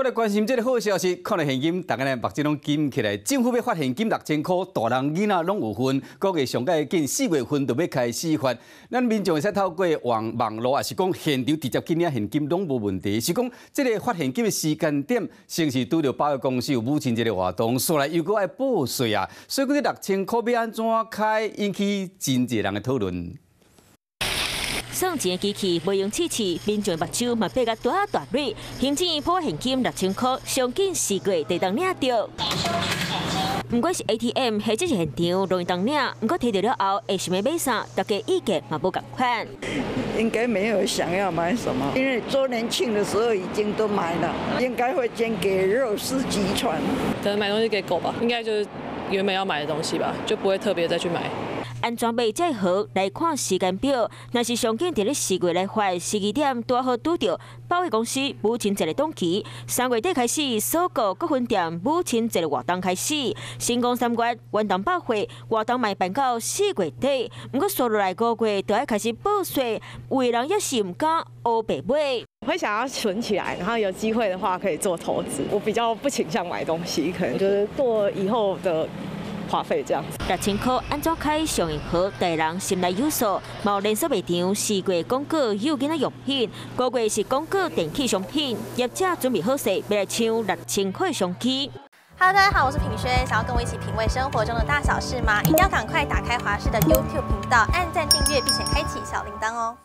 來關心這个好消息，看到現金，逐家咧目睭攏金起來。政府欲發現金六千箍，大人囡仔攏有份。估計上蓋緊4月份就欲開始發。咱民眾會使透過網路，抑是講現場直接去領現金，攏無問題。是講這个發現金的時間點，先是拄著百貨公司有母親節的活動，煞來又閣愛報稅啊。所以講這六千箍欲按怎開，引起真濟人的討論。算錢的機器袂用試試，民眾目睭嘛閉共大大蕊。行政院普現金六千箍，上緊4月就當領著。毋管是 ATM 或者是現場，攏會當領。毋過提著了後，會想欲買啥，大家意見嘛無仝款。應該沒有想要買什麼，因為週年慶的時候已經都買了，應該會捐給弱勢集團。可能買東西給狗吧，應該就是原本要買的東西吧，就不會特別再去買。按怎買才好來看時間表，若是上緊佇咧4月來發，時機點拄好拄著百貨公司母親節的檔期，3月底開始，鎖國各分店母親節的活動開始，新光三越、元旦百貨活動嘛辦到4月底，毋過紲落來5月就愛開始報稅，有的人猶是毋敢烏白買。會想要存起來，然後有機會的話可以做投資。我比較不傾向買東西，可能就是做以後的花費這樣子。六千箍按怎開上好，大人心內有數。嘛連鎖賣場4月廣告幼囡仔用品，5月是廣告電器商品，業者準備好勢，欲來搶六千箍商機。 Hello，大家好，我是品軒，想要跟我一起品味生活中的大小事嗎？一定要趕快打開華視的 YouTube 頻道，按讚訂閱，並且開啟小鈴鐺哦。